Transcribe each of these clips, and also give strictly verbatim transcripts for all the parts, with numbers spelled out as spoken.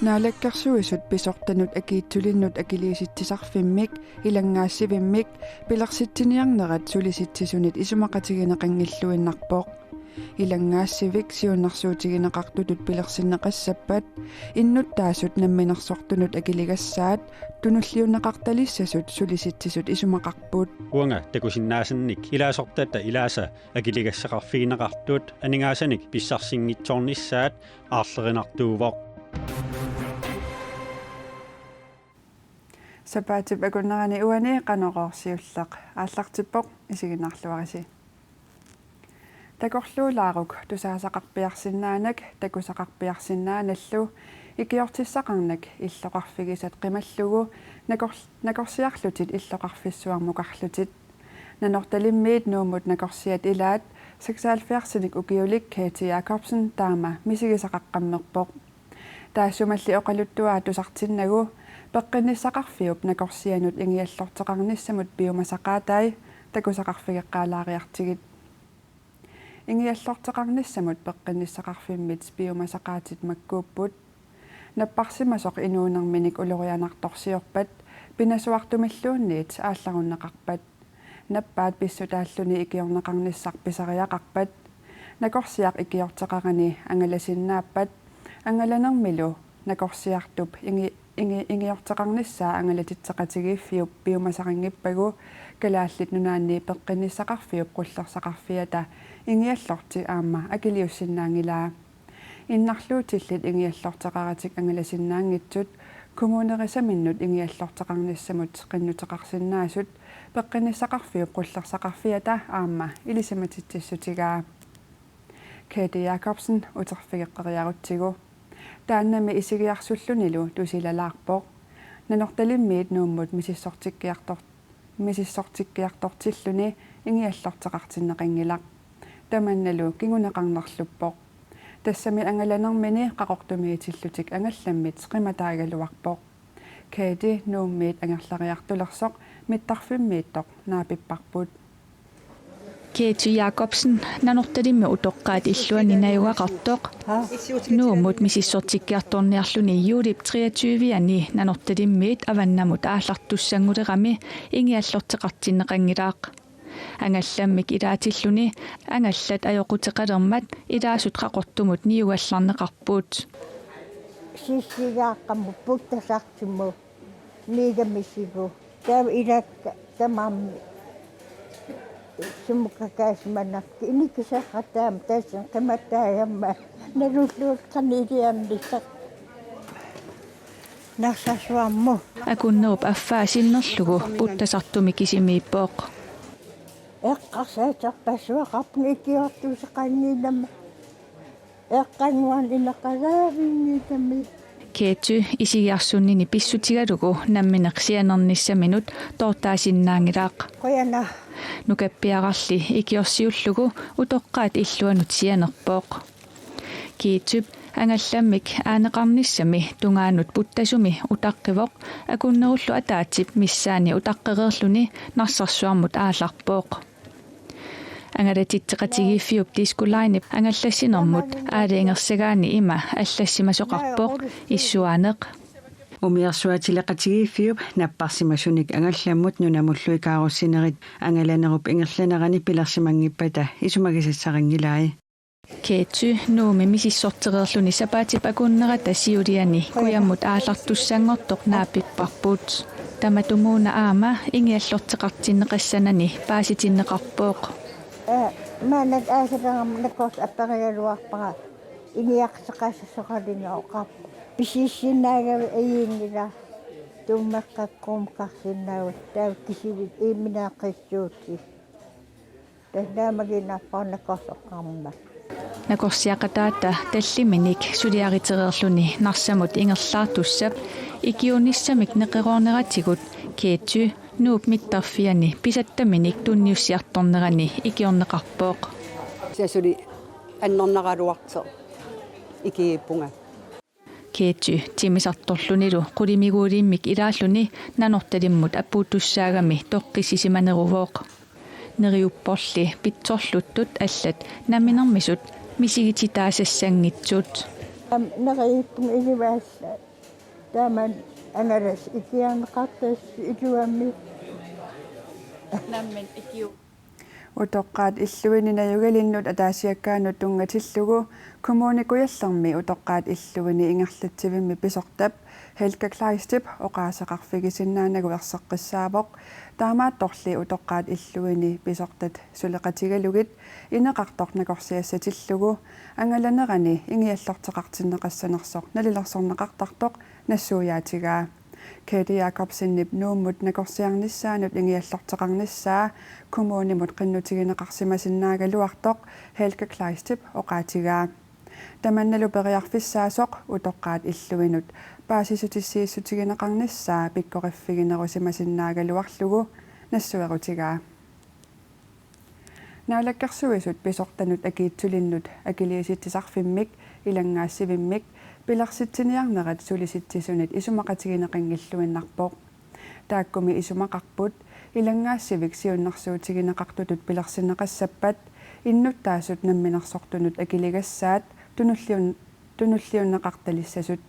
Naalakkersuisut pisortanut akiitsulinnut akiliisitsisarfimmik ilanngaassivimmik pilersitsiniarnerat Sulisitsisuniit isumaqatigineqanngilluinnarpoq. Ilanngaassivik siunnersuutigineqartutut pilersinneqassappat innuttaasut namminersortunut akiligassaat tunulliunneqartalissasut Sulisitsisut isumaqarput. Uanga takusinnaasannik ilaasortatta ilaasa akiligassaqarfigineqartut aningaasanik pissarsinngitsoornissaat aarlerinartuuvoq. Sapaatip akunnerani uani Qanorooq siulleq aallartippoq, isiginnaarluarisi. Takorluulaaruk tusaasaqarpiarsinnaanak takusaqarpiarsinnaanallu ikiortissaqarnak illoqarfigisat qimallugu nakor-, nakorsiarlutit illoqarfissuarmukarlutit. Nanortalimmiit Nuummut nakorsiat ilaat seksoghalvfjerdsinik ukiulik Katie Jacobsen taama misigisaqaqqammerpoq. Taassumalu oqaluttuaa tusartinnagu peqqinnissaqarfiup nakorsianut ingiallorteqarnissamut piumasaqaatai takusaqarfigeqqaalaariartigit. Ingiallorteqarnissamut peqqinnissaqarfimmit piumasaqaatit makkuupput. Napparsimasoq inuunerminik ulorianartorsiorpat pinasuartumilluunniit aallarunneqarpat. Nappaat pissutaalluni ikiorneqarnissaq pisariaqarpat. Nakorsiaq ikiorteqarani angalasinnaappat. Angalanermilu nakorsiartup ingi-, ingi-, ingiorteqarnissaa angalatitseqatigiiffiup piumasaqanngippagu Kalaallit Nunaanni peqqinnissaqarfiup qullersaqarfiata ingiallorti aamma akiliussinnaanngilaa. Innarluutillit ingiallorteqaratik angalasinnaanngitsut kommunerisaminnut ingiallorteqarnissamut qinnuteqarsinnaasut peqqinnissaqarfiup qullersaqarfiata aamma ilisimatitsissutigaa. Katie Jacobsen uterfigeqqeriarutsigu. Taannami isigiarsullunilu tusilalaarpoq. Nanortalimmiit Nuummut misissortikkiartor-, misissortikkiartortilluni ingiallorteqartinneqanngilaq. Tamannalu kinguneqarnerluppoq. Tassami angalanermini Qaqortumiitillutik angallammit qimataagaluarpoq. Katie Nuummiit angerlariartulersoq mittarfimmiittoq naapipparput. Katie Jacobsen, Nanortalimmi utoqqaat illuanni najugaqartoq, Nuummut misissortikkiartorniarluni juulip treogtyve-ani Nanortalimmiit avannamut aallartussanngulerami ingiallorteqartinneqanngilaq. Angallammik ilaatilluni angallat ajoquteqalermat ilaasut Qaqortumut niugallarneqarput. Sissiliaqqamut puttasartumut niigamisigu. Taava ilakka tamarmik sumukakaasimanartik inikisaqataam tassani qimataagama nalulluut qaniliannissaq. Narsarsuarmut. Akunnerup affaa sinnerlugu puttasartumik kisimiippoq. Eqqarsaaterpassuaqarpunga ikiortuuseqannginnama. Eqqannguaq ineqalaavinnginnami. Katie isigiarsunnini pissutigalugu nammineq sianernissaminut toortaasinnaanngilaq. Qujanaq. Nukappiararli ikiorsiullugu utoqqaat illuanut sianerpoq. Katiep angallammik aaneqarnissami tungaanut puttasumi utaqqivoq akunnerullu ataatsip missaani utaqqereerluni Narsarsuarmut aallarpoq. Angalatitseqatigiiffiup Disko Linep angallassinermut aalajangersagaani ima allassimasoqarpoq issuaaneq. Umiarsuatileqatigiiffiup napparsimasunik angallammut nunamullu ikaarussinerit angalanerup ingerlanerani pilersimanngippata isumagisassarinngilaat. Katie Nuummi misissortereerluni sapaatip akunnerata siuliani kujammut aallartussanngortoq naapipparput. Tamatumuuna aamma ingiallorteqartinneqassanani paasitinneqarpoq. Ee, maanna aasalerama nakorsaq aperigaluarpara ingiaqateqassasoqalunga oqarpoq. Pisiissinnaagavit ajunngilaat tuummeqqakkuumkarsinnaavat taava kisivit iimminaaqqissuutit. Tassaaginnarpoq nakorsoqarmat. Nakorsiaqataata talliminik suliaritereerluni Narsamut ingerlaartussap ikiuunissamik neqeroorneratigut Katie Nuup mittarfiani pisattaminik tunniussiartornerani ikiorneqarpoq. Tassa suli annernaagaluartoq ikiippunga. Katie timmisartorlunilu qulimiguulimmik ilaalluni Nanortalimmut apuuttussaagami toqqissisimaneruvoq. Neriupporli pitsorluttut allat namminermisut misigititaasassanngitsut. Am, neriuppunga ilivaassa Taman angalas ikianeqartas iluamik. Nammin ikiu. Utoqqaat illuini najugalinnut ataasiakkaanut tunngatillugu Kommune Kujallermi utoqqaat illuini ingerlatsivimmi pisortap Helga Kleistip oqaaseqarfigisinnaanagu erseqqissaavoq, taamaattorli utoqqaat illuini pisortat suleqatigalugit ineqartoq nakorsiassatillugu angalanerani ingiallorteqartinneqassanersoq nalilersorneqartartoq nassuiaatigaa. Katie Jacobsenip Nuummut nakorsiarnissaanut ingiallorteqarnissaa kommunimut qinnutigineqarsimasinnaagaluartoq Helga Kleistip oqaatigaa. Tamannalu periarfissaasoq utoqqaat illuinut paasissutissiissutigineqarnissaa pikkoriffiginerusimasinnaagaluarlugu nassuerutigaa. Naalakkersuisut pisortanut akiitsulinnut akiliisitsisarfimmik ilanngaassivimmik pilersitsiniarnerat Sulisitsisuniit isumaqatigineqanngilluinnarpoq. Taakkumi isumaqarput ilanngaassivik siunnersuutigineqartutut pilersinneqassappat innuttaasut namminersortunut akiligassaat tunulliun-, tunulliunneqartalissasut.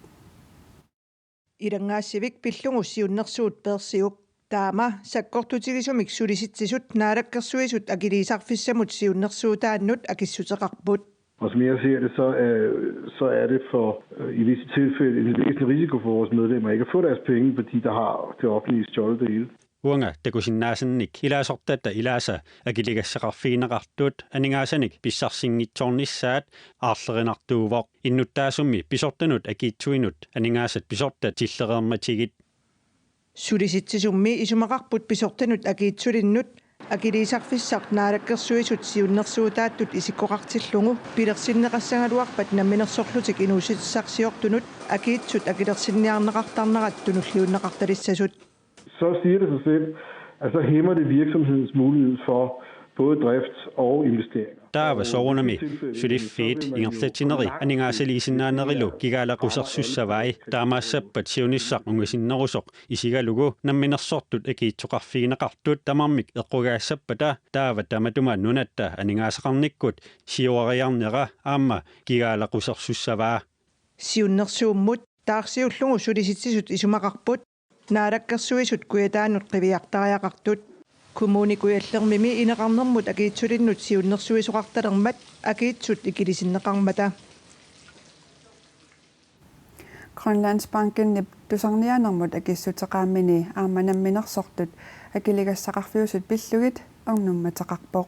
Ilanngaassivik pillugu siunnersuut peersiuk. Taama sakkortutigisumik Sulisitsisut naalakkersuisut akiliisarfissamut siunnersuutaannut akissuteqarput. Og som jeg ser det, så, øh, så er det for, øh, i visse tilfælde en væsentlig risiko for vores medlemmer ikke at få deres penge, fordi der har det offentlige stjålet det hele. Uanga takusinnaasannik ilaasortatta ilaasa akiligassaqarfigineqartut aningaasanik pissarsinngitsoornissaat aarlerinartuuvoq. Innuttaasummi pisortanut akiitsuinut aningaasat pisortat tillereermatigit. Sulisitsisummi isumaqarput pisortanut akiitsulinnut akiliisarfissaq naalakkersuisut siunnersuutaattut isikkoqartillugu pilersinneqassagaluarpat namminersorlutik inuussutissarsiortunut akiitsut akilersinniarneqartarnerat tunulliunneqartalissasut. Så siger det sig selv, at så hæmmer det virksomhedens mulighed for både drift og investeringer. Taava soorunami suliffiit ingerlatsineri aningaasaliisinnaanerilu kigaalaqusersussavai, taamaassappat siunissaq ungasinnerusoq isigalugu namminersortut akiitsoqarfigineqartut tamarmik eqqugaassappata taava tamatuma nunatta aningaasaqarnikkut siuariarnera aamma kigaalaqusersussavaa. Siunnersuummut taarsiullugu Sulisitsisut isumaqarput naalakkersuisut Kujataanut qiviartariaqartut. Kommune Kujallermimi ineqarnermut akiitsulinnut siunnersuisoqartalermat akiitsut ikilisinneqarmata. Grønlandsbankenip tusarniaanermut akissuteqaammini aamma namminersortut akiligassaqarfiusut pillugit ernummateqarpoq.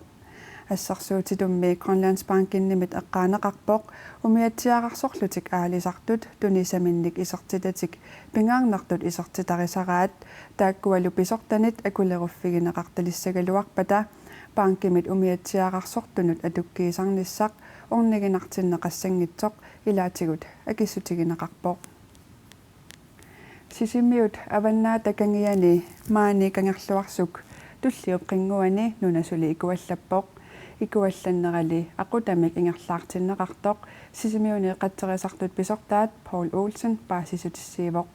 Assersuutitummi Grønlandsbankenimit eqqaaneqarpoq umiatsiaararsorlutik aalisartut tunisaminnik isertitatik pingaarnertut isertitarisaraat, taakkualu pisortanit akuleruffigineqartalissagaluarpata bankimit umiatsiaararsortunut atukkiisarnissaq orniginartinneqassanngitsoq ilaatigut akissutigineqarpoq. Sisimiut Avannaata Kangiani maani Kangerluarsuk tulliup qinnguani nuna suli ikuallappoq. Ikuallannerali aqutamik ingerlaartinneqartoq Sisimiuni qatserisartut pisortaat Poul Olsen paasissutissiivoq.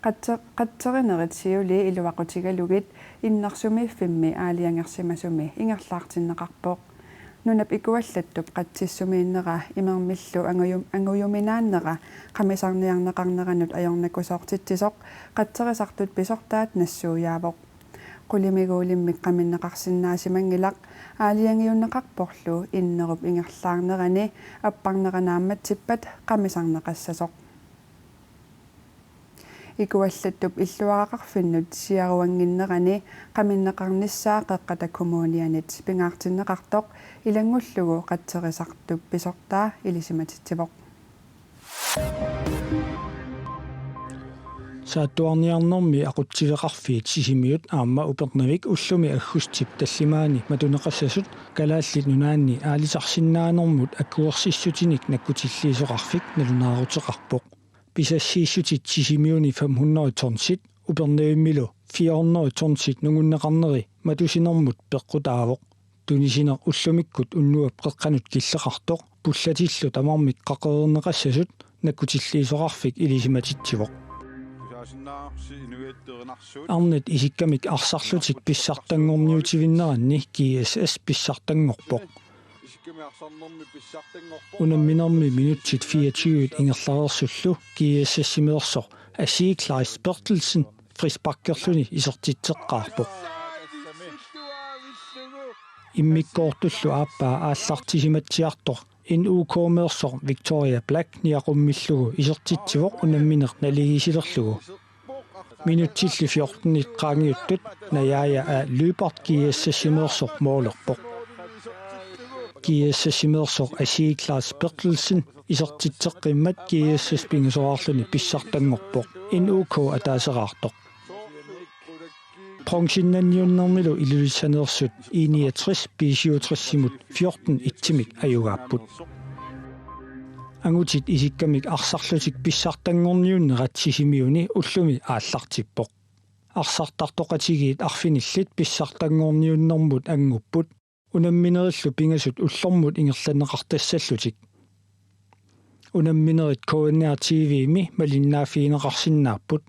Qatse-, qatserinerit siulii iluaqutigalugit innersumiiffimmi aalajangersimasumi ingerlaartinneqarpoq. Nunap ikuallattup qatsissumiinnera imermillu angujum-, angujuminaannera qamisarniarneqarneranut ajornakusoortitsisoq qatserisartut pisortaat nassuiaavoq. Qulimiguulimmik qaminneqarsinnaasimanngilaq aalajangiunneqarporlu innerup ingerlaarnerani apparnera naammatsippat qamisarneqassasoq. Ikuallattup illuaraqarfinnut siaruannginnerani qaminneqarnissaa Qeqqata Kommunianit pingaartinneqartoq ilanngullugu qatserisartup pisortaa ilisimatitsivoq. Saattuarniarnermi aqutsiveqarfiit Sisimiut aamma Upernavik ullumi aggustip tallimaani matuneqassasut Kalaallit Nunaanni aalisarsinnaanermut akuersissutinik nakkutilliisoqarfik nalunaaruteqarpoq. Pisassiissutit Sisimiuni fem hundrede tonsit, Upernavimmilu fire hundrede tonsit nungunneqarneri matusinermut peqqutaavoq. Tunisineq ullumikkut unnuap qeqqanut killeqartoq pullatillu tamarmik qaqereerneqassasut nakkutilliisoqarfik ilisimatitsivoq. Arnat isikkamik arsarlutik pissartanngorniutivinneranni G S S pissartanngorpoq. Unamminermi minutsit fireogtyve ingerlareersullu G S S-imeersoq Asii Kleist Berthelsen frisparkerluni isertitseqqaarpoq. Immikkoortullu aappaa aallartisimatsiartoq N U K-meersoq Victoria Black niaqummillugu isertitsivoq unammineq naligiissilerlugu. Minutsilli fjortenit qaangiuttut Najaja A. Lyberth G S S-imeersoq moolerpoq. G S S-imeersoq Asii Kleist Berthelsen isertitseqqimmat G S S pingasoraarluni pissartanngorpoq, N U K ataaseraartoq. Bronzinnanniunnermilu Ilulissaneersut I niogtres B syvogtres-imut fjorten et-imik ajugaapput. Angutit isikkamik arsarlutik pissartanngorniunnerat Sisimiuni ullumi aallartippoq. Arsartartoqatigiit arfinillit pissartanngorniunnermut angupput, unamminerillu pingasut ullormut ingerlanneqartassallutik. Unamminerit K N R T V-mi malinnaaffigineqarsinnaapput.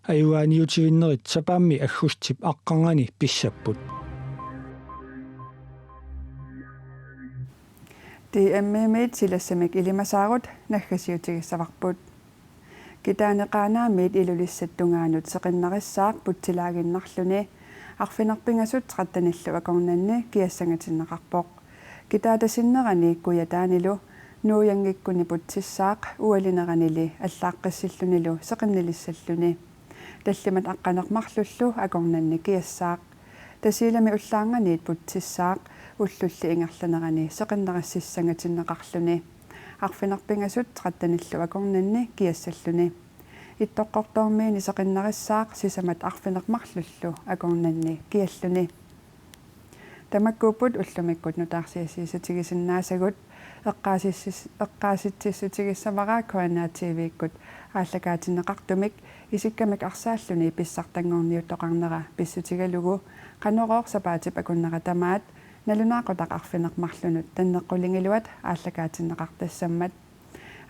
Ajugaaniutivinnerit sapaammi aggustip aqqarnganni pissapput. D M-imiit silassamik ilimasaarut naggasiutigissavarput. Kitaani Qaanaamiit Ilulissat tungaanut seqinnarissaaq putsilaaginnarluni arfineq-pingasut tretten-illu akornanni kiassangatinneqarpoq. Kitaata sinnerani Kujataanilu Nuujanngikkunni putsissaaq ualineranili allaaqqissillunilu seqinnilissalluni. Tallimat aqqaneq-marlullu akornanni kiassaaq. Tasiilami ullaarnganiit putsissaaq ullulli ingerlanerani seqinnarississangatinneqarluni. Arfineq-pingasut tretten-illu akornanni kiassalluni. Ittoqqortoormiini seqinnarissaaq sisamat arfineq-marlullu akornanni kialluni. Tamakkuupput ullumikkut nutaarsiassiissutigisinnaasagut. Eqqaasissis-, eqqaasitsissutigissavara K N R T V-kkut aallakaatinneqartumik isikkamik arsaalluni pissartanngorniuttoqarnera pissutigalugu Qanorooq sapaatip akunnera tamaat nalunaaqutaq arfineq-marlunut tanneqqulinngiluat aallakaatinneqartassammat.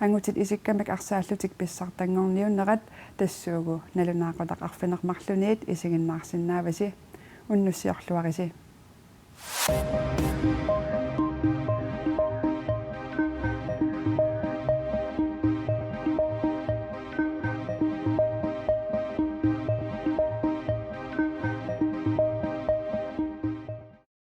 Angutit isikkamik arsaallutik pissartanngorniunnerat tassuugu nalunaaqutaq arfineq-marluniit isiginnaarsinnaavasi. Unnussiorluarisi.